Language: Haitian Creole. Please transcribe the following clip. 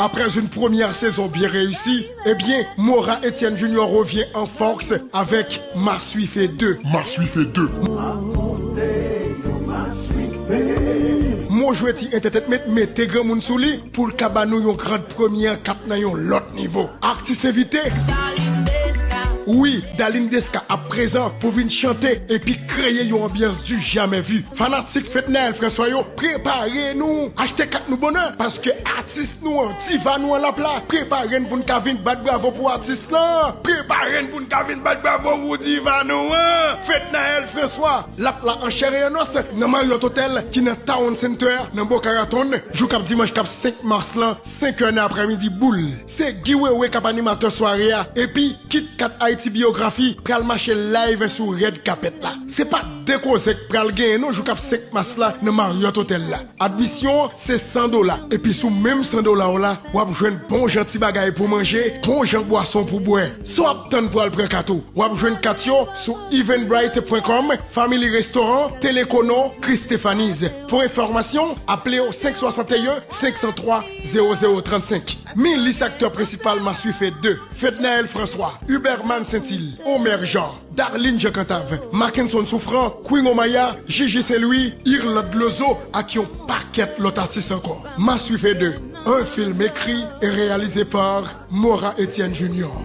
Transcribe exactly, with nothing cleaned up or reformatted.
Après une première saison bien réussie, eh bien, Mora Etienne Junior revient en force avec Maswife deux. Maswife deux. Mojweti Entertainment mete granmoun sou li pou l ka ba nou yon grand premyè k ap nan yon lòt nivo. Atis envite. Wi, Darline Desca ap prezan pou vin chante epi kreye yon anbyans du jamais vu. Fanatik Fednaelle François yo, prepare nou. Achte kat nou bonè, paske atis nou an, diva nou an l ap la. Prepare n pou n ka vin bat bravo pou atis lan. Prepare n pou n ka vin bat bravo pou diva nou an. Fednaelle François, l ap la an chè e an os nan Marriott Hotel ki nan Town Center, nan Boca Raton, jou k ap dimanch k ap senk mas lan, senk è nan aprèmidi boul. Se Guy Wewe k ap animatè sware a, epi Kit Kat Haïti Biographie pral mache live sou red carpet la. Se pa de koze k pral genyen non jou k ap senk mas la nan Marriott Hotel la. Admisyon an se san dola. Epi sou menm san dola w la, w ap jwenn bon jan ti bagay pou manje, bon jan bwason pou bwè. Sa w ap tann pou al pran kat ou? W ap jwenn kat yo sou eventbrite point com, Family Restaurant, Telekono, Christefaniz. Pou enfòmasyon, aple yo senk swasanteyen, senk san twa, zewo zewo trannsenk. Men lis aktè prensipal Maswife de, Fednaelle François, Huberman Saint-Hilaire, Omer Jean, Darline Jean Cantave, Mackenson Souffrant, Queen Omaya, Gigi Saint-Louis, Irlande Lozo ak yon pakèt lòt atis ankò. Maswife de, un film écrit et réalisé par Mora Etienne Junior.